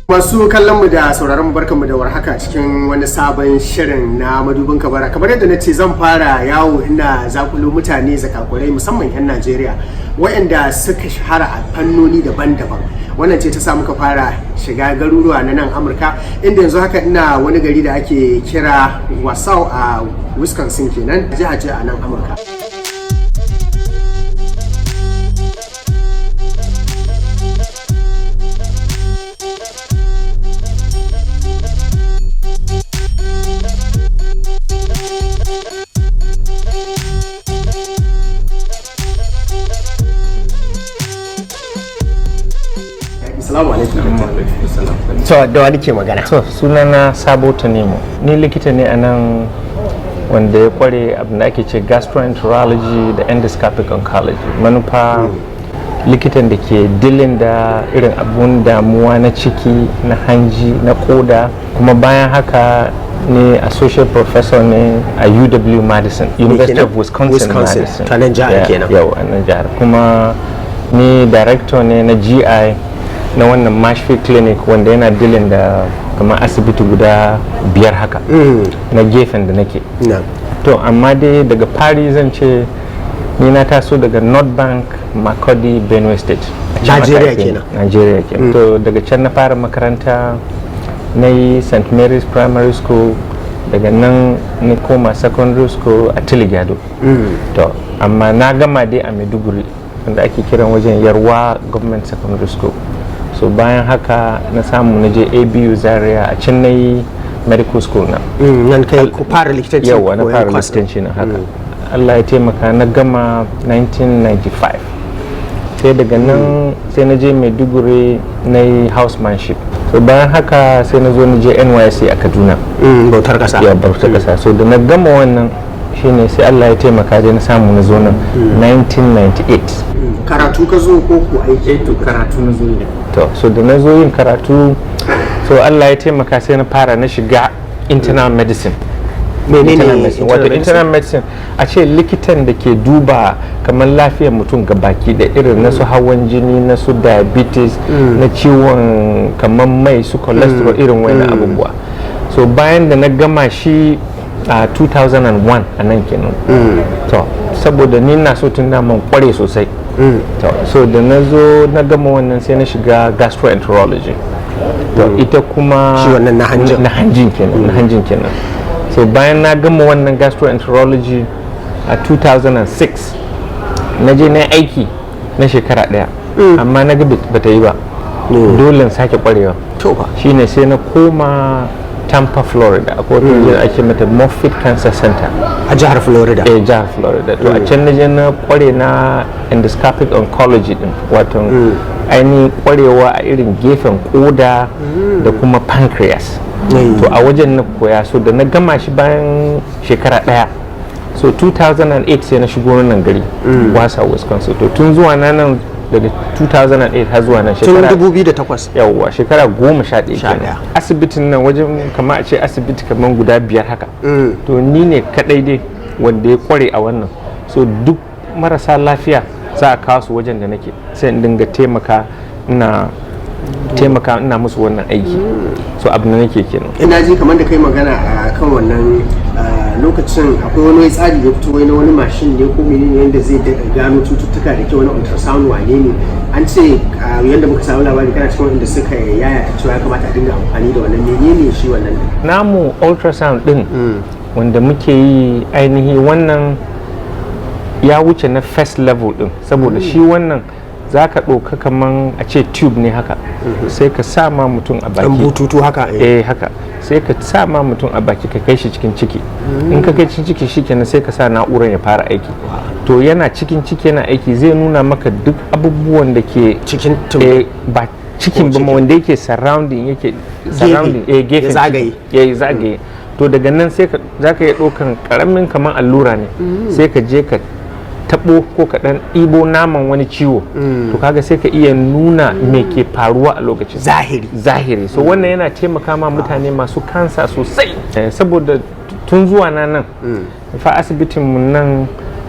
Masu kallon mu da sauraron mu, barkanmu da warhaka cikin wani sabon shirin na Madubin Kabara. Kamar yadda na ce, zan fara yawo ina zakulo mutane zakakurai, musamman 'yan Najeriya waɗanda suka shahara a fannoni daban-daban. Wannan ce ta sa muka fara shiga garuruwa na nan Amurka, inda yanzu haka ina wani gari da ake kira Wausau a Wisconsin kenan, jiha ce a nan Amurka. Assalamu alaikum. To, da wani ke magana? To, sunana Sabo Tanemo. Ni likita ne a nan wanda ya kware abin da ake ce gastroenterology da endoscopic oncology. Manufa likitan da ke dealing da irin abun damuwa na ciki, na hanji, na koda. Kuma bayan haka ne associate professor ne a UW Madison, University of Wisconsin, Wisconsin, Madison. Ta nan jihar kenan. Yau a nan jihar. Kuma ni director ne na GI na wannan Marshfield Clinic, wanda yana dealing da kamar asibiti guda biyar haka na gefen da nake. Na. To, amma dai daga fari zan ce ni na taso daga North Bank, Makurdi, Benue State. A can aka Najeriya haife ni. kenan. Najeriya kenan. To, daga can na fara makaranta, na yi St. Mary's Primary School, daga nan na koma secondary school a Tiligyado. To, amma na gama dai a Maiduguri, wanda ake kiran wajen Yarwa Government Secondary School. So bayan haka na samu na je ABU Zaria, a can na yi medical school na. Nan kai ku fara likitanci? Yawa, na koyon fara course ɗin. likitanci na haka. Allah ya taimaka na gama 1995. Sai daga nan sai na je Maiduguri na yi housemanship. So bayan haka sai na zo na je NYSC a Kaduna. Bautar kasa. Ya, bautar kasa. So da na gama wannan shine sai Allah ya taimaka dai na samu na zo nan 1998. Karatu ka zo ko ko aiki? To, karatu na zo yi. To, so da na zo yin karatu, so Allah ya taimaka sai na fara na shiga internal medicine. Menene Internal medicine? Wato medicine? Internal medicine a ce likitan da ke duba kamar lafiyar mutum baki da irin na su hawan jini, na su diabetes, na ciwon kamar mai su cholesterol, irin wani abubuwa. So bayan da na gama shi a 2001 a nan kenan. To, saboda ni na so tun daman kware sosai. To, so da na zo na gama wannan sai na shiga gastroenterology. To, ita kuma Shi wannan na hanjin. Na hanjin kenan, na hanjin kenan. So bayan na gama wannan gastroenterology a 2006, na je na yi aiki na shekara daya, amma na ga bata yi ba, dole in sake kwarewa. To fa. Shine sai na koma Tampa, Florida. Akwai wata wajen ake mata Moffitt Cancer Center. A jihar Florida? Eh, jihar Florida. To, a can na je na kware na endoscopic oncology din, wato ainihin kwarewa a irin gefen koda da kuma pancreas. To, a wajen na koya. So da na gama shi bayan shekara daya, so 2008 sai na shigo nan gari Wausau, Wisconsin. To, tun zuwa na nan daga 2008 har zuwa nan Tun shekara 2008? Yawwa, shekara 11 Sha kenan. ɗaya. Asibitin nan wajen kama a ce asibiti kamar guda biyar haka, to ni ne kadai dai wanda ya kware a wannan. So duk marasa lafiya za a kawo su wajen da nake, sai in dinga taimaka, ina taimaka ina musu wannan aiki. So abin da nake kenan. Ina ji kamar da kai magana a kan wannan lokacin, akwai wani tsari da fito wai na wani mashin ne ko menene yanda zai daɗa gano cututtuka da ke wani ultrasound wane ne. An ce yanda muka samu labari kana cikin wanda suka yaya ta cewa ya kamata a dinga amfani da wannan. Menene shi wannan din? Namu ultrasound din wanda muke yi ainihi, wannan ya wuce na first level din, saboda shi wannan za ka ɗauka kaman a ce tube ne haka, sai ka sa ma mutum a Dan baki. Bututu haka, eh. Eh, haka, sai ka sa ma mutum a baki, ka kai shi cikin ciki. In ka kai cikin ciki shikenan, sai ka sa na'urar ya fara aiki. To, yana cikin ciki yana aiki, zai nuna maka duk abubuwan da ke cikin eh, ba cikin ba ma, cikin. Wanda yake surrounding, yake surrounding, eh, gefen Ya zagaye. ciki. Ya zagaye. To, daga nan sai ka zaka iya ɗaukan karamin kamar allura ne, sai ka je ka tabo ko ka dan ɗibo naman wani ciwo. To, kaga sai ka iya nuna me ke faruwa a lokacin. Zahiri. Zahiri. So wannan yana taimaka ma mutane masu kansa sosai. Saboda tun zuwa na nan fa asibitin mu nan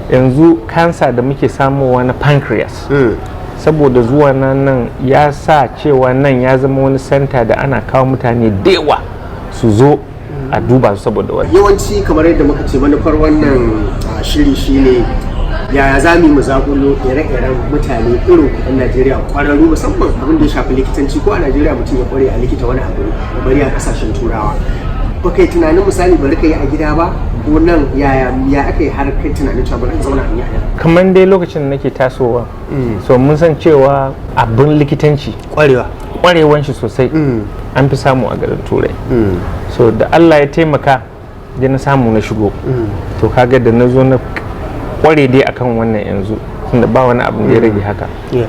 yanzu, kansa da muke samowa na pancreas Saboda zuwa na nan ya sa cewa nan ya zama wani center da ana kawo mutane da yawa su zo a duba su saboda wani. Yawanci kamar yadda muka ce, manufar wannan shiri shine yaya za mu yi mu zaƙulo ire-iren mutane irin kuɗin Najeriya, ƙwararru, musamman abin da ya shafi likitanci. Ko a Najeriya mutum ya ƙware a likita wani abu ne, bari a ƙasashen Turawa. Ba kai tunanin misali bari ka yi a gida ba ko nan? Yaya ya aka yi har kai tunanin cewa bari in zauna in yi a nan? Kamar dai lokacin da nake tasowa, so mun san cewa abin likitanci, ƙwarewa, kwarewan shi sosai an fi samu a garin Turai. So da Allah ya taimaka da na samu na shigo, to kaga da na zo na kware dai akan wannan yanzu, tunda ba wani abu da ya rage haka.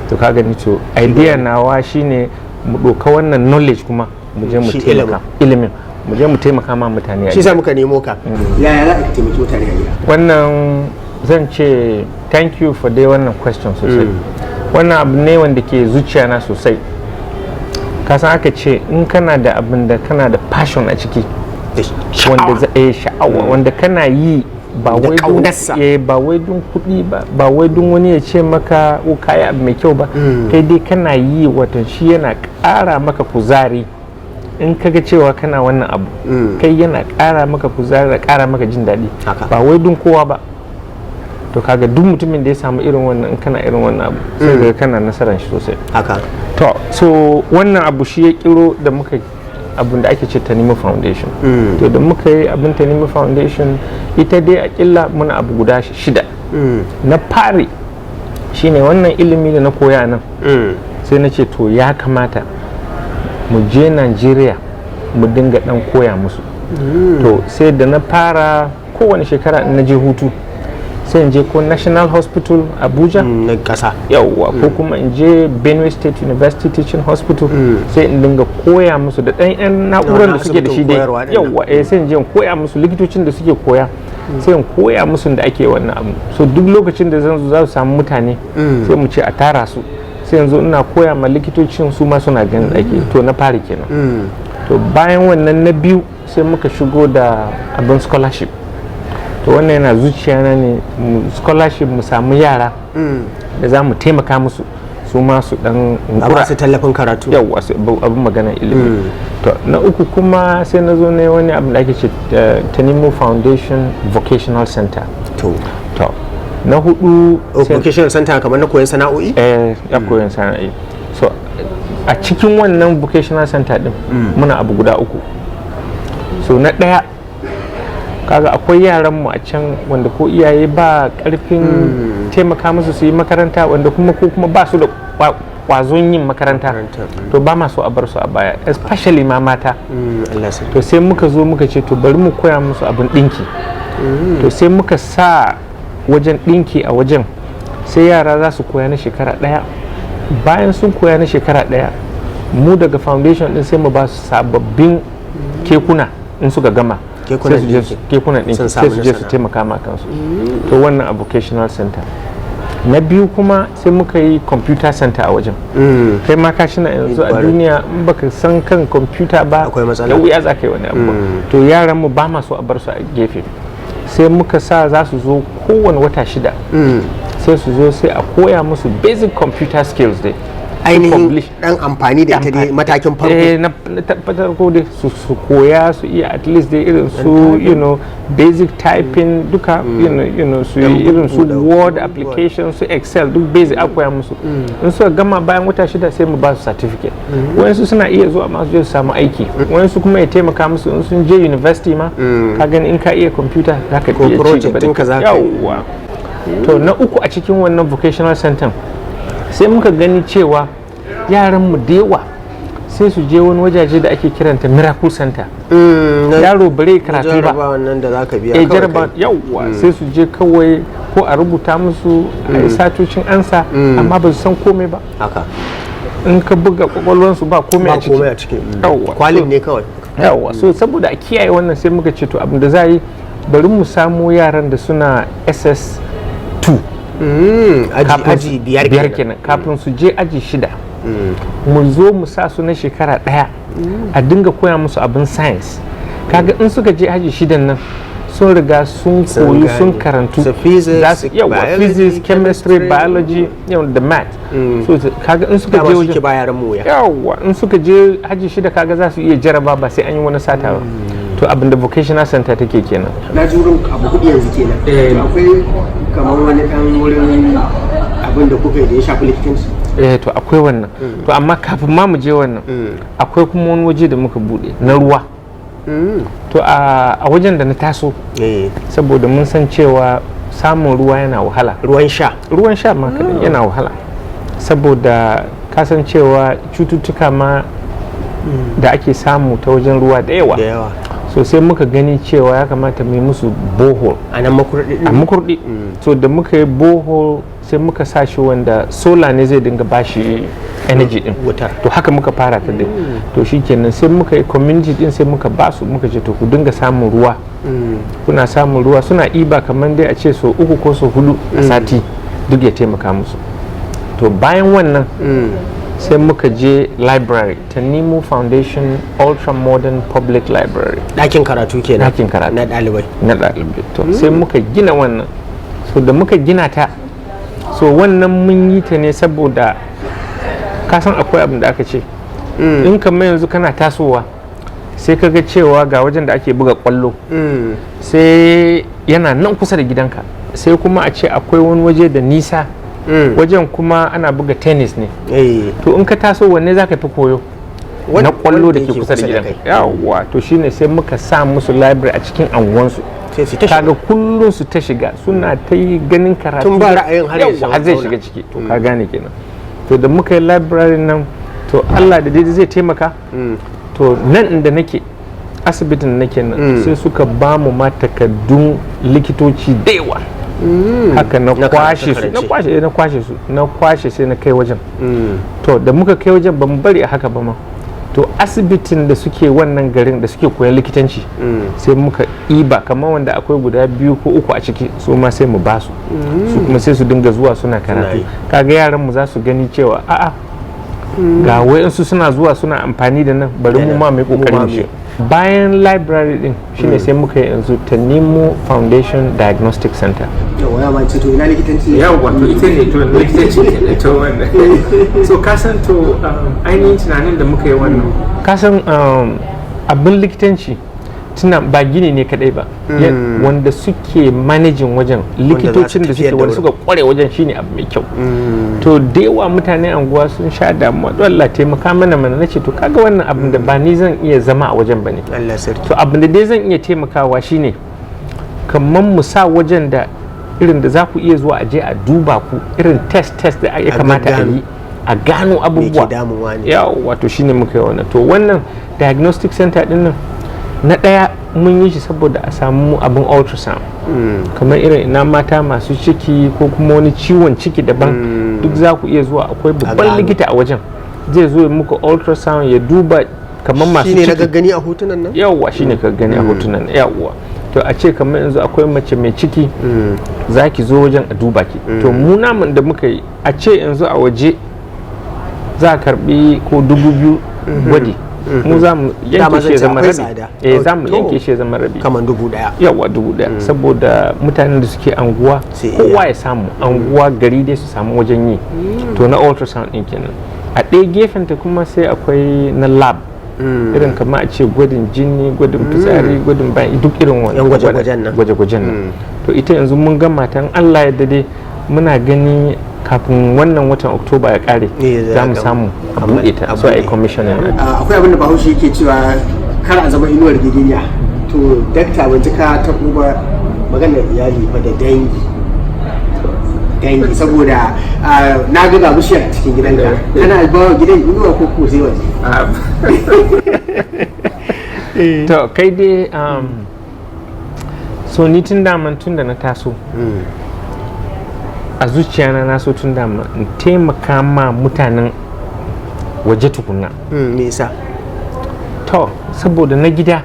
To kaga ni, to idea nawa shine mu ɗauka wannan knowledge kuma mu je mu Shi taimaka ilimin, mu je mu taimaka ma mutane a Shi sa muka nemo ka. Yaya za a taimaki mutane a gida? Wannan zan ce thank you for dai wannan question sosai. Wannan abu ne wanda ke zuciya na sosai. Kasan aka ce in kana da abin da kana da passion a ciki, wanda za sha'awa, wanda kana yi ba Da wai don ƙaunarsa. Ba wai don kuɗi ba, ba wai don wani ya ce maka ko kayi abu mai kyau ba, kai dai kana yi, wato shi yana ƙara maka kuzari. In kaga cewa kana wannan abu, kai yana ƙara maka kuzari da ƙara maka jin daɗi, ba wai don kowa ba. To kaga duk mutumin da ya samu irin wannan, in kana irin wannan abu, sai kaga kana nasarar shi sosai. To so wannan abu shi ya kiro da muka abin da ake ce Tanimu Foundation. To da muka yi abin Tanimu Foundation, ita dai akilla muna abu guda shida. Na fari shine wannan ilimi da na koya nan, sai na ce to ya kamata mu je Nigeria mu dinga dan koya musu. To sai da na fara, kowane shekara in na je hutu, sai in je ko National Hospital Abuja, Na ƙasa. Yauwa, ko kuma in je Benue State University Teaching Hospital, sai in dinga koya musu da ɗan yan na'urar da suke da shi Asibitin dai. koyarwa ɗin nan. Yauwa, sai in je in koya musu, likitocin da suke koya, sai in koya musu da ake wannan abu. So duk lokacin da zan zo, za su samu mutane, sai mu ce a tara su, sai yanzu ina koya ma likitocin, su ma suna ganin ake. To na fari kenan. To bayan wannan, na biyu sai muka shigo da abin scholarship. To wannan yana zuciya na ne, scholarship, mu samu yara da za mu taimaka musu su ma su dan A ba su tallafin karatu. Yawwa, su abin magana ilimi. To na uku kuma sai na zo ne wani abu da ake ce Tanimu Foundation Vocational Center. To na hudu Vocational center kamar na koyon sana'o'i? Eh, ya koyon sana'o'i. So a cikin wannan vocational center din muna abu guda uku. So na ɗaya, kaga akwai yaran mu a can wanda ko iyaye ba karfin taimaka musu su yi makaranta, wanda kuma ko kuma ba su da kwazon yin makaranta. To ba ma so a bar su a baya, especially ma mata. Allah sarki. To sai muka zo muka ce to bari mu koya musu abin ɗinki. To sai muka sa wajen ɗinki a wajen, sai yara za su koya na shekara ɗaya. Bayan sun koya na shekara ɗaya, mu daga foundation ɗin sai mu ba su sababbin kekuna in suka gama. Kekunan Sai su je ɗinki. Kekunan ɗinki. Sun Sai samu su je su nasara. taimaka ma kansu. To wannan a vocational center. Na biyu kuma sai muka yi computer center a wajen. Kai ma ka shina yanzu a duniya in baka san kan computer ba, Akwai matsala. da wuya za ka yi wani abu. To yaran mu ba ma so a bar su a gefe, sai muka sa za su zo kowane wata 6, sai su zo sai a koya musu basic computer skills dai. Ainihin Publish. Dan amfani da ita dai matakin farko. Eh, na tabbatar ko dai su koya su iya at least dai irin su basic typing duka, su yi irin su buɗe Word application, su Excel, duk basic a koya musu. In suka gama bayan wata 6, sai mu ba su certificate. Wayansu suna iya zuwa ma su je su samu aiki, wayansu kuma ya taimaka musu in sun je university ma. Ka gani, in ka iya computer za ka Ko iya ci project gaba da ɗinka za ka yi. Yawwa. To na uku, a cikin wannan vocational center sai muka gani cewa yaranmu da yawa sai su je wani wajaje da ake kiranta miracle center. Yaro bare karatu ba. Jarabawan nan da zaka biya Eh, kawai jaraba kai. Yawwa, sai su je kawai ko a rubuta musu a yi satocin ansa, amma ba su san komai ba. In ka buga kwakwalwansu ba komai Ba a ciki. komai a ciki. Yawwa. Kwalin ne kawai. Yawwa, so saboda a kiyaye wannan sai muka ce to abin da za a yi, bari mu samo yaran da suna SS2, Aji kafin aji 5 5 kenan, kafin su je aji 6, mu zo mu sa su na shekara ɗaya a dinga koya musu abin science. Kaga in suka je aji 6n nan Sun riga sun koyi, sun gane. karantu. So physics, Za su yawa biology, physics, chemistry, chemistry. biology, da math. So kaga in suka Dama je suke wajen ba yaran mu wuya. Yawa, in suka je aji shida, kaga za su iya jaraba ba sai an yi wani sata ba. To, abinda vocational center take kenan. Na ji wurin abu hudu yanzu kenan. Eh. To, akwai kamar wani dan wurin abin da kuka yi da ya shafi likitanci? Eh, to akwai wannan. To amma kafin ma mu je wannan, akwai kuma wani waje da muka bude na ruwa. To a wajen da na taso, saboda mun san cewa samun ruwa yana wahala. Ruwan sha? Ruwan sha ma kaɗai yana wahala, saboda kasancewa cututtuka ma da ake samu ta wajen ruwa da yawa. Da yawa. So sai muka gani cewa ya kamata mu yi musu borehole. A nan Makurdi? A Makurdi. So da muka yi borehole, sai muka sa shi wanda solar ne zai dinga bashi energy din. Wutar. To haka muka fara ta dai. To shikenan, sai muka yi community din, sai muka basu, muka ce to ku dinga samun ruwa, kuna samun ruwa, suna iba kamar dai a ce so uku ko so hudu a sati, duk ya taimaka musu. To bayan wannan, sai muka je library, Tanimu Foundation Ultra Modern Public Library. Ɗakin karatu kenan? Ɗakin karatu. Na ɗalibai. Na ɗalibai. To sai muka gina wannan. So da muka gina ta, so wannan mun yi ta ne saboda kasan akwai abin da aka ce in kamar yanzu kana tasowa, sai ka ga cewa ga wajen da ake buga kwallo, sai yana nan kusa da gidanka, sai kuma a ce akwai wani waje da nisa, wajen kuma ana buga tennis ne. To in ka taso, wanne za ka fi koyo? Na kwallo da Wanda ke yake kusa da gidan. kai. Yawwa, to shine sai muka sa musu library a cikin anguwansu. Sai su ta Kaga shiga. kullum su ta shiga, suna ta yi ganin karatu. Tun ba ra'ayin har ya Yawwa, har zai zauna. shiga ciki. To ka gane kenan. To da muka yi library nan, to Allah da daidai zai taimaka, to nan inda nake, asibitin nake nan, sai suka ba mu ma takardun likitoci da yawa haka na Na kwashe su, na karance-karance. kwashe, na kwashe su, na kwashe, sai na kai wajen. To da muka kai wajen, ban bari a haka ba ma. To asibitin da suke wannan garin da suke koyan likitanci, sai muka iba kamar wanda akwai guda biyu ko uku a ciki, su ma sai mu basu, su kuma sai su dinga zuwa suna karatu. Yi. Kaga yaran mu za su gani cewa a'a, ga wayansu suna zuwa suna amfani da nan, bari mu ma mu yi Mu ma kokarin mu shi. Bayan library din shine sai muka yi yanzu Tanimu Foundation Diagnostic Center. Yawa, ya ce to ina likitanci? Yawwa, to ita ne, to likitanci ke to wannan. So ka san, to ainihin tunanin da muka yi wannan, ka san abin likitanci tuna ba gini ne kadai ba. Wanda suke managing wajen, likitocin da suke tafiyar da wanda wurin. suka kware wajen, shine abu mai kyau. To da yawa mutane anguwa sun sha damuwa, don Allah taimaka mana mana. Nace to kaga wannan abin da ba ni zan iya zama a wajen bane. Allah sarki. To abin da dai zan iya taimakawa shine kamar mu sa wajen da irin da za ku iya zuwa a je a duba ku, irin test test da ya A kamata a gaggano. yi, a gano Me ke abubuwa. damuwa ne. Yawa, to shine muka yi wannan. To wannan diagnostic center din nan, na ɗaya mun yi shi saboda a samu abin ultrasound, kamar irin ina mata masu ciki ko kuma wani ciwon ciki daban, duk za ku iya zuwa, akwai babban gano. likita a wajen, zai zo ya muku ultrasound ya duba kamar masu Shine na ciki. gaggani a hotunan nan. Yawwa, shine ka gani a hotunan. Yawwa, to a ce kamar yanzu akwai mace mai ciki, za ki zo wajen a duba ki. To mu namun da muka yi, a ce yanzu a waje za a karbi ko 2000 gwadi, mu za mu Dama yanke zan shi ya ce zama akwai rabi. tsada. Eh, za mu To. yanke shi ya zama rabi. Kamar 1000. Yawa, 1000, saboda mutanen da suke anguwa Sai kowa iya. ya samu, anguwa gari dai su samu wajen yi. To na ultrasound din kenan. A ɗaya gefen ta kuma sai akwai na lab, irin kamar a ce gwadin jini, gwadin fitsari, gwadin bayan, duk irin wannan Yan gwaje-gwajen nan. gwaje-gwajen nan. To ita yanzu mun gama ta, in Allah ya dade muna gani kafin wannan watan Oktoba ya kare, Eh, za mu za a samu a buɗe ta, a so a yi buɗe. commissioning. Akwai abin da Bahaushe yake cewa kar a zama inuwar giginya. To dakta, ban ji ka taɓo ba maganar iyali fa da dangi dangi, saboda na ga ga bishiyar a cikin gidanka, kana ba wa gidan inuwa ko ko sai waje? To kai dai, so ni tun daman, tun da na taso, a zuciyana na so tun dama in taimaka ma mutanen waje tukuna. Me yasa? To saboda na gida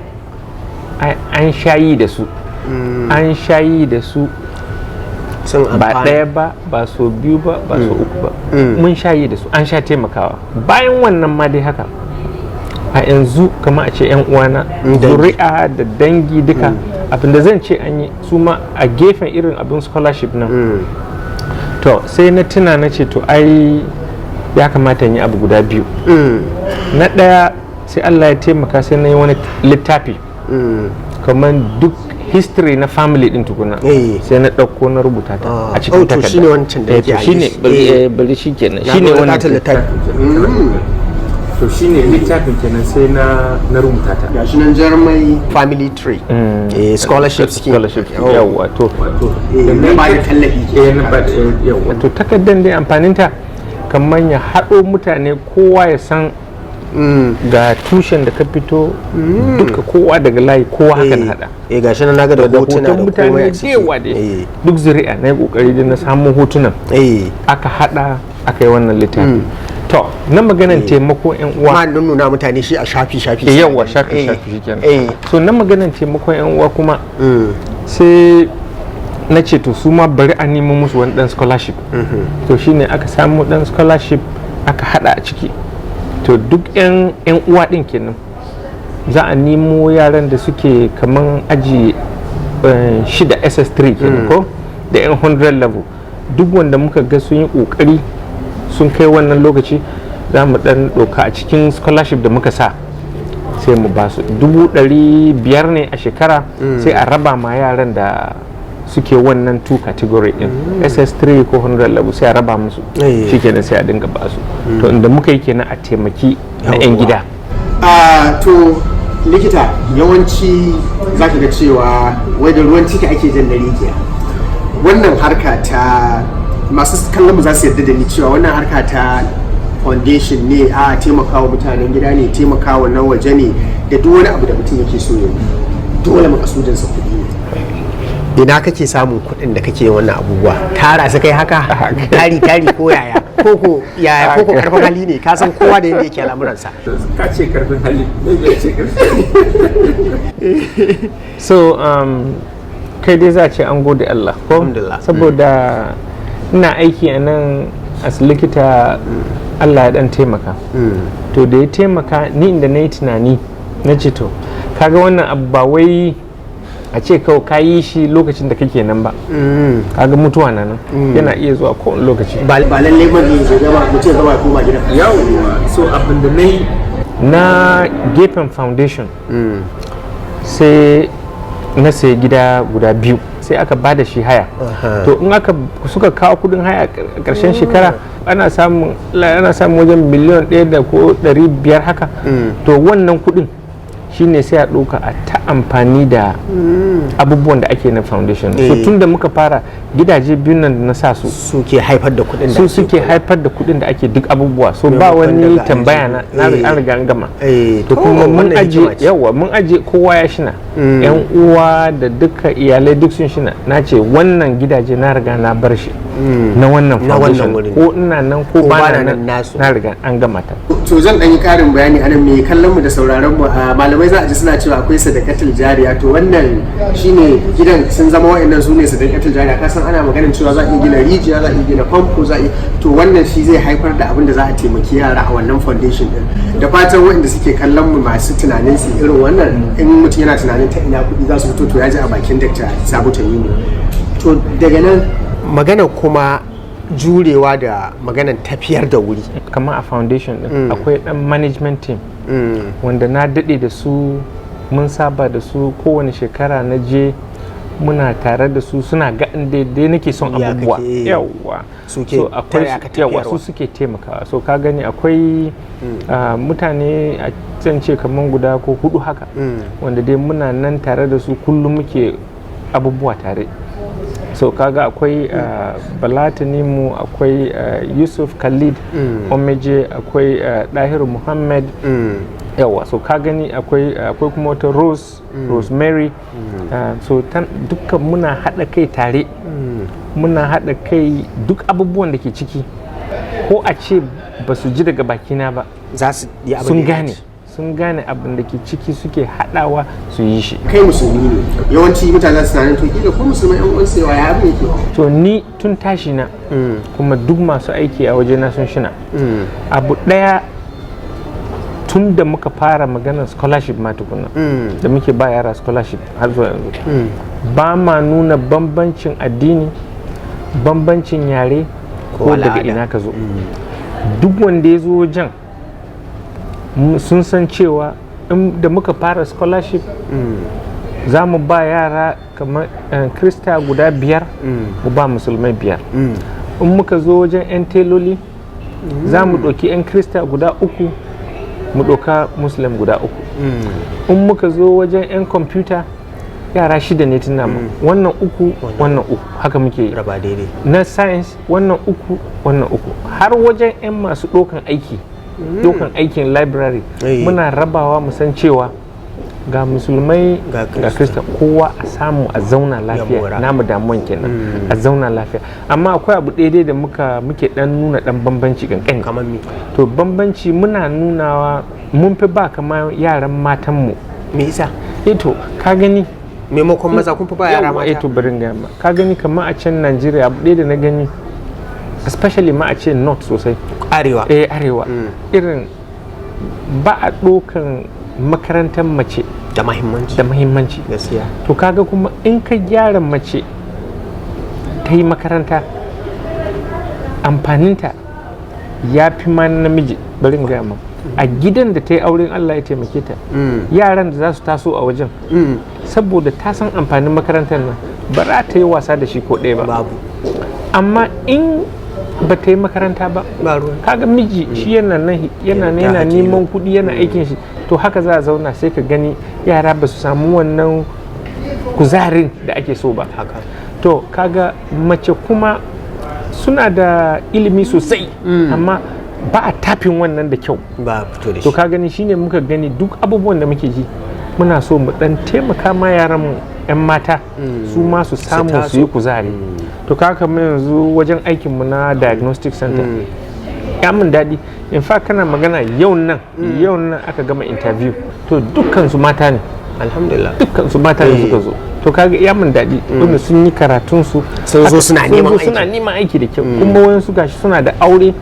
an shayi da su, an shayi da su. Sun Ba amfana. ɗaya ba, ba so biyu ba, ba so uku ba, mun sha yi da su, an sha taimakawa. Bayan wannan ma dai haka, a yanzu kama a ce 'yan uwana, Dangi. zuri'a da dangi duka. Abin da zan ce an yi su ma a gefen irin abin scholarship nan, to sai na tuna, na ce to ai ya kamata in yi abu guda biyu. Na ɗaya, sai Allah ya taimaka sai na yi wani littafi kamar duk history na family din tukuna, sai na ɗauko na rubuta ta a cikin Oh, to takarda. shine wancan da Eh, yake to a shine yi. bari, bari shi kenan. Na Shine ga wani wannan katon littafi. To shine littafin kenan, sai na rubuta ta. Gashi nan, Jarmai Family Tree Scholarship Scheme. Scholarship. Oh. Yawwa, to Na ba da tallafi ke. Eh, na ba da, yawwa. To takardar dai amfaninta kamar ya haɗo mutane, kowa ya san ga tushen da ka fito, duka kowa daga layi kowa, haka na haɗa. Eh, gashi nan naga da da hotuna hoton da komai mutane a ciki. da yawa dai, duk zuri'a na yi kokari dai na samu hotunan, aka haɗa aka yi wannan littafi. To na maganan taimako yan uwa, Ma nuna mutane shi a shafi shafi. Yawwa, shafi shafi shikenan. So na maganan taimakon yan uwa kuma, sai na ce to su ma bari a nemo musu wani dan scholarship. To shine aka samu dan scholarship aka hada a ciki. To duk yan uwa din kenan, za a nemo yaran da suke kaman aji 6, SS3 kenan, ko da yan 100 level, duk wanda muka ga sun yi kokari sun kai wannan lokaci, za mu dan ɗauka a cikin scholarship da muka sa, sai mu ba su 500,000 ne a shekara, sai a raba ma yaran da suke wannan two category din, SS3 ko 100 level, sai a raba musu. Shikenan, sai a dinga ba su. To inda muka yi kenan a taimaki na 'yan gida. To likita, yawanci za ka ga cewa wai da ruwan ciki ake jan da rijiya. Wannan harka ta, masu kallon mu za su yarda da ni cewa wannan harka ta foundation ne, a taimakawa mutanen gida ne, taimakawa na waje ne, da duk wani abu da mutum yake so ya yi, dole makasudinsa kuɗi ne. Ina kake samun kuɗin da kake yin wannan abubuwa? Tara su kai haka tari tari, ko yaya, ko yaya, ko karfin hali ne? Ka san kowa da yadda yake al'amuransa. Ka ce karfin hali, maybe ce karfin. So kai dai za a ce an gode Allah ko? Alhamdulillah. Saboda ina aiki a nan as likita, Allah ya dan taimaka. To da ya taimaka ni, inda na yi tunani na ce to kaga wannan abu ba wai a ce kawai ka yi shi lokacin da kake nan ba. Kaga mutuwa na nan, yana iya zuwa kowane lokaci. Ba lallai ba ne zai gama, mutum ya gama ya koma gida. Yawwa, so abin da na yi na gefen foundation, sai na sayi gida guda biyu, sai aka ba da shi haya. To in aka suka kawo kudin haya a ƙarshen shekara, ana samun wajen 1.5 miliyan haka. To wannan kudin shine sai a ɗauka a ta amfani da abubuwan da ake na foundation. So tun da muka fara, gidaje biyun nan da na sa su Suke haifar da kuɗin da su suke haifar da kuɗin da ake duk abubuwa. So ba Maimakon wani daga tambaya na aljihu. na an riga an gama. To To kuma mun wannan aje hikima ce. Yawa, mun aje, kowa ya shina, yan uwa da duka iyalai duk sun shina. Na ce wannan gidaje na riga na bar shi na wannan Na wannan foundation. wurin. Ko ina nan ko Ko ba bana na nan nan, nasu. na riga an gama ta. To zan ɗan yi ƙarin bayani anan. Mai kallon mu da sauraron mu, a malamai za a ji suna cewa akwai sadakatul jariya. To wannan shine gidan, sun zama wa'annan su ne sadakatul jariya. Ka san ana maganin cewa za a iya gina rijiya, za a iya gina famfo, za a iya, to wannan shi zai haifar da abin da za a taimaki yara a wannan foundation din. Da fatan waɗanda suke kallon mu masu tunanin su irin wannan, in mutum yana tunanin ta ina kuɗi za su fito, to ya ji a bakin Dr. Sabo Tanimu. To daga nan magana kuma jurewa da maganan tafiyar da wuri. Kamar a foundation din akwai dan management team wanda na daɗe da su, mun saba da su. Kowane shekara na je muna tare da su, suna ga daidai nake son Ya abubuwa. kake, Yawwa. Suke So akwai taya ka yawwa, tafiyarwa. su suke taimakawa. So ka gani akwai mutane a can, ce kamar guda ko hudu haka, wanda dai muna nan tare da su, kullum muke abubuwa tare. So kaga akwai Bala Tanimu, akwai Yusuf Khalid Omeje, akwai Dahiru Muhammad. Yawa, so ka gani akwai kuma wata Rose, Rosemary. So dukkan muna haɗa kai tare, muna haɗa kai duk abubuwan da ke ciki, ko a ce ba su ji daga bakina ba, Za su yi abin sun da ya gane dace. Sun gane abin da ke ciki, suke haɗawa su yi shi. Kai musulmi ne, yawanci mutane za su tunanin to kila ko musulmai yan uwansu yawa, ya abin yake? To ni tun tashi na, kuma duk masu aiki a wajena sun shina abu ɗaya. Tun da muka fara maganar scholarship ma tukuna, da muke ba yara scholarship har zuwa yanzu, ba ma nuna bambancin addini, bambancin yare ko daga al'ada. ina ka zo. Duk wanda ya zo wajen sun san cewa in da muka fara scholarship za mu ba yara kamar Krista guda biyar, mu ba Musulmai biyar. In muka zo wajen 'yan teloli, za mu ɗauki 'yan Krista guda uku, mu ɗauka Muslim guda uku. In muka zo wajen 'yan kwamfuta, yara shida ne tuna mu, wannan uku, wannan uku, haka muke yi. Raba daidai. Na science, wannan uku, wannan uku, har wajen 'yan masu ɗaukan aiki, ɗaukan aikin library, muna rabawa mu san cewa ga Musulmai, ga ga Krista, kowa a samu a zauna lafiya. Mora. Namu damuwan kenan, a zauna lafiya. Amma akwai abu daidai da muke dan nuna dan bambanci kankani. Kamar me? To, bambanci muna nunawa mun fi ba kamar yaran matanmu. Me yasa? Eh, to ka gani, maimakon maza kun fi ba yara yawwa, eh, mata? To bari in gaya ma. Ka gani, kamar a can Najeriya, abu ɗaya da na gani, especially ma a ce north sosai, arewa. Eh, arewa, irin ba a ɗaukan makarantar mace da mahimmanci. Da mahimmanci. To kaga kuma in ka gyara mace ta yi makaranta, amfaninta ya fi ma na namiji. Bari in gaya ma, a gidan da ta yi auren, Allah ya taimake ta, yaran da za su taso a wajen, saboda ta san amfanin makarantar nan, ba za ta yi wasa da shi ko ɗaya ba. Babu. Amma in ba ta yi makaranta ba, ba ruwan. Kaga miji shi yana nan, yana nan, yana ta haƙi. neman kuɗi, yana aikin shi. To haka za a zauna, sai ka gani yara ba su samu wannan kuzarin da ake so ba. To kaga mace kuma suna da ilimi sosai, amma ba a tafin wannan da kyau. Ba a fito da To shi. ka gani, shine muka gani duk abubuwan da muke ji, muna so mu dan taimaka ma yaran mu 'yan mata, su ma su samu su yi taso. kuzari. To ka kamar yanzu wajen aikin mu na diagnostic center, ya mun daɗi. In fact, kana magana yau nan, yau nan aka gama interview, to dukkan su mata ne. Alhamdulillah. Dukkan su mata ne suka zo. To kaga ya mun daɗi, wanda sun yi karatun su, Sun zo suna sun neman zo suna aiki. neman aiki da kyau. Kuma wayansu gashi suna da aure,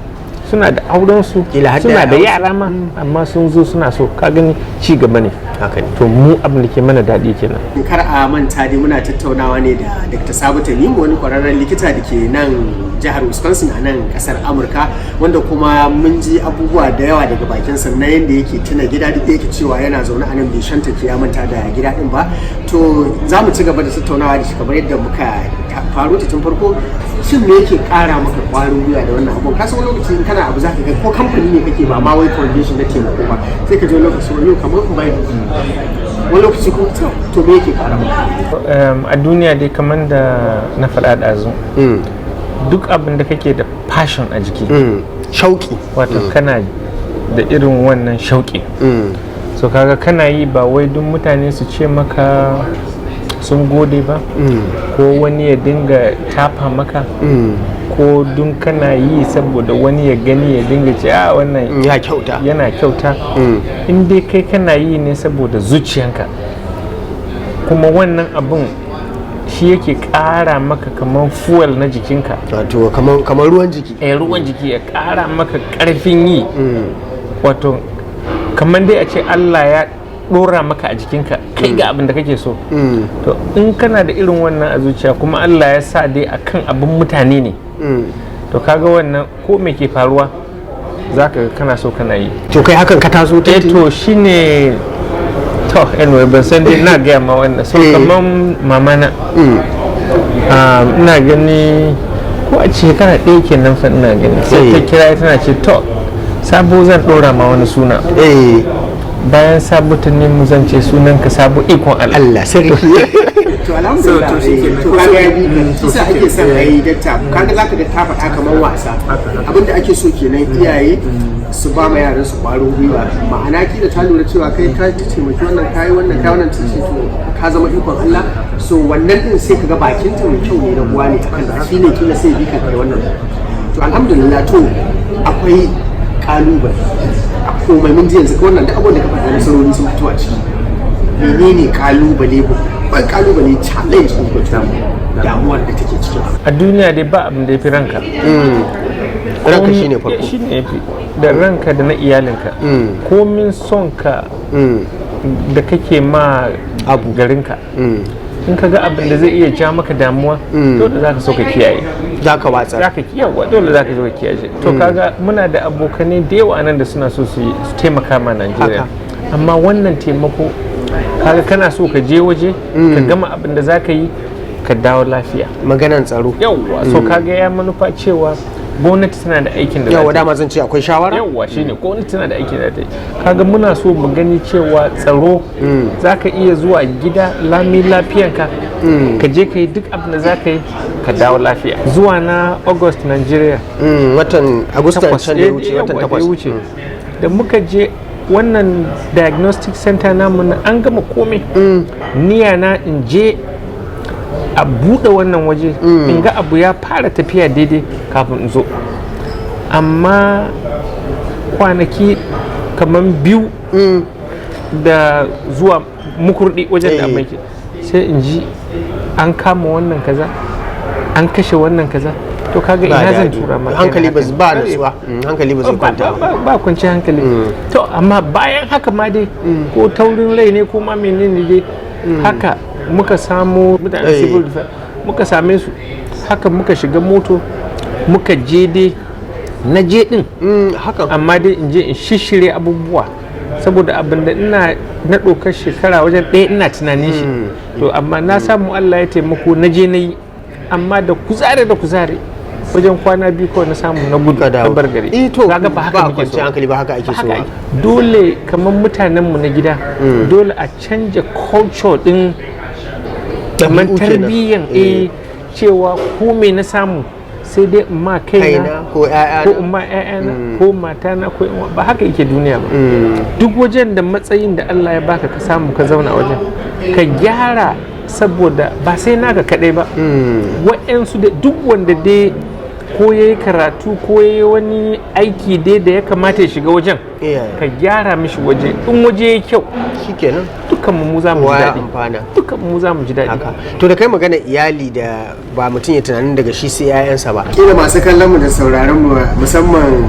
suna da auren su, Kila har da suna da yaransu. yara ma, amma sun zo suna so. Ka gani, ci gaba ne. Haka ne. To mu abin da ke mana daɗi kenan. Kar a manta dai, muna tattaunawa ne da Dr. Sabo Tanimu, wani kwararren likita da ke nan jihar Wisconsin a nan kasar Amurka, wanda kuma mun ji abubuwa da yawa daga bakinsa na yadda yake tuna gida, duk da yake cewa yana zaune a nan bai shanta ke ya manta da gida din ba. To za mu ci gaba da tattaunawa da shi kamar yadda muka faru ta tun farko. Shin me yake kara maka kwarin gwiwa da wannan abun? Ka san wani lokaci in kana abu, za ka ga ko kamfani ne kake, ba ma wai foundation na taimako ba, sai ka ji wani lokaci wani kamar in bai, wani lokaci ko to me yake kara maka? A duniya dai, kamar da na faɗa ɗazu, duk abin da kake da passion a jiki, shauki, wato kana da irin wannan shauƙi, so kaga kana yi ba wai duk mutane su ce maka sun gode ba, ko wani ya dinga tafa maka, ko dun kana yi saboda wani ya gani ya dinga ce, "A, wannan ya kyauta." Yana kyauta. In dai kai kana yi ne saboda zuciyanka, kuma wannan abun shi yake ƙara maka kamar fuel na jikinka. Wato kamar ruwan jiki. Eh, ruwan jiki, ya ƙara maka ƙarfin yi. Wato kamar dai a ce Allah ya ɗora maka a jikinka, kai ga abin da kake so. To in kana da irin wannan a zuciya, kuma Allah ya sa dai akan abin mutane ne, to kaga wannan ko me ke faruwa, za ka ga kana so kana yi. To kai hakan ka taso? Eh, to shine, to anyway, ban san dai na gaya ma wannan. So kaman mama na, ina gani ko a ce shekara ɗaya kenan fa, ina gani sai ta kira tana ce, "To Sabo, zan ɗora ma wani suna." Bayan Sabo ta nemi, zan ce sunan ka Sabo Ikon Allah. Allah sarki, to alhamdulillah. So, to shi kenan. To kaga ya bi ka. To shi sa shi ake son a yi dakta. Kaga zaka ga ta faɗa kamar wasa. Abinda ake so kenan, iyaye su ba ma yaran su ƙwarin gwiwa. Ma'ana kila ta lura cewa kai ka taimaki wannan, kayi wannan, kayi wannan, ta ce to ka zama ikon Allah. So wannan din sai kaga bakin ta mai kyau ne, na uwa ne akan da shi ne kila sai bi ka kai wannan. To alhamdulillah. To akwai kalubale a komai. Mun ji yanzu ka wannan duk abin da ka faɗa, nasarori sun fito a ciki. Menene kalubale, babban kalubale, challenge din ko damuwar da take cikin abu? A duniya dai ba abin da ya fi ranka. Ranka shine farko. Shine yafi, da ranka da na iyalinka. Komin son ka da kake ma Abu. garinka, in ka ga abin da zai iya ja maka damuwa, dole za ka so ka kiyaye. Za ka watsar. Za ka kiyaye, dole za ka so ka kiyaye. To kaga muna da abokanai da yawa nan da suna so su taimaka ma Najeriya, amma wannan taimako, kaga kana so ka je waje ka gama abin da za ka yi, ka dawo lafiya. Maganan tsaro. Yawwa, so kaga ya manufa cewa gwamnati tana da aikin da za Yawa, ta yi. dama zan ce akwai shawara. Yawwa, shine, gwamnati tana da aikin da ta yi. Kaga muna so mu gani cewa tsaro, za ka iya zuwa gida lami lafiyanka, ka je ka yi duk abin da za ka yi, ka dawo lafiya. Zuwa na August Nigeria, Watan Agusta takwas, can da ya wuce, watan yawwa, da ya 8. wuce, da muka je wannan diagnostic center namu na, an gama komai. Niyya na in je a buɗe wannan waje, in ga abu ya fara tafiya daidai kafin in zo. Amma kwanaki kamar 2 da zuwa Makurdi, wajen da abin yake, sai in ji an kama wannan kaza, an kashe wannan kaza. To kaga Ba ina zan daɗi. tura ma kaina Hankali ba haka? ba nutsuwa. Hankali ba zai kwanta ba. Ba kwanciyar hankali. To amma bayan haka ma dai, ko taurin rai ne ko ma menene dai, haka muka samu mutane civil defense, muka same su, haka muka shiga moto muka je dai, na je din. Hakan. Amma dai in je in shishire abubuwa, saboda abin da ina na ɗaukar shekara wajen ɗaya ina tunanin shi. To amma na samu, Allah ya taimako, na je na yi, amma da kuzari da kuzari, wajen kwana 2 kawai na samu na gudu Ka na dawo. bar gari. Eh, to Kaga ba haka ba muke so. kwanciyar hankali, ba haka ake so Haka ba. Dole kamar mutanenmu na gida, dole a canja culture din, kamar Ɗabi'u kenan. tarbiyyan, eh, cewa ko me na samu sai dai in ma kaina, Kaina ko ƴaƴana. ko in ma ƴaƴana ko matana ko in ba haka yake duniya ba. Duk wajen da matsayin da Allah ya baka, ka samu ka zauna a wajen, ka gyara, saboda ba sai naka kadai ba, wa'yansu da duk wanda dai ko ya yi karatu ko ya yi wani aiki dai da ya kamata ya shiga wajen, ka gyara mishi waje. In waje ya kyau, Shikenan. dukkan mu za mu ji Kowa ya daɗi. amfana. Dukkan mu za mu ji daɗi. Haka. To da kai magana iyali, da ba mutum ya tunanin daga shi sai 'ya'yansa ba. Kila masu kallon mu da sauraron mu, musamman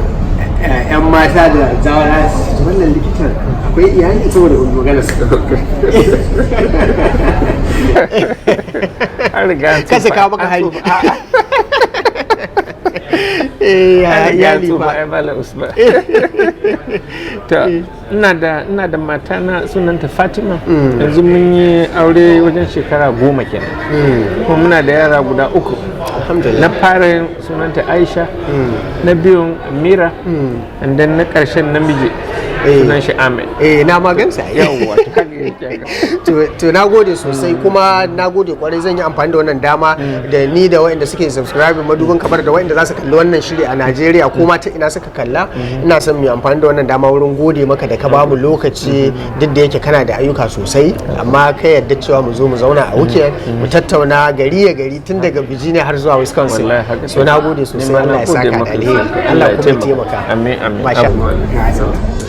'yan mata da zawara, wannan likitan akwai iyali? Saboda magana su An riga an Kasa tsufa. kawo maka An hari. tsufa. Eh, An riga an iyali tsufa, ba. ai Malam Usman. To ina da mata na, sunanta Fatima. Yanzu mun yi aure wajen shekara 10 kenan, kuma muna da yara guda uku. Alhamdulillah. Na fara sunanta Aisha, na biyun Mira, and then na ƙarshen namiji, sunan shi Ahmed. Eh, na magansa. Yawwa, to haka yake haka. To na gode sosai, kuma na gode kwarai. Zan yi amfani da wannan dama, da ni da waɗanda suke subscribe Madubin Kamar, da waɗanda za su kalli wannan shiri a Najeriya ko ma ta ina suka kalla, ina son mu yi amfani da wannan dama wurin gode maka da ka ba mu lokaci, duk da yake kana da ayyuka sosai, amma ka yarda cewa mu zo mu zauna a weekend mu tattauna gari ya gari, tun daga Virginia har zuwa Wisconsin. Wallahi haka. So na gode Ni sosai. ma na Allah ya gode saka da maka alheri. sosai. Allah kuma ya taimaka. Amin, amin. Masha Amin. Allah.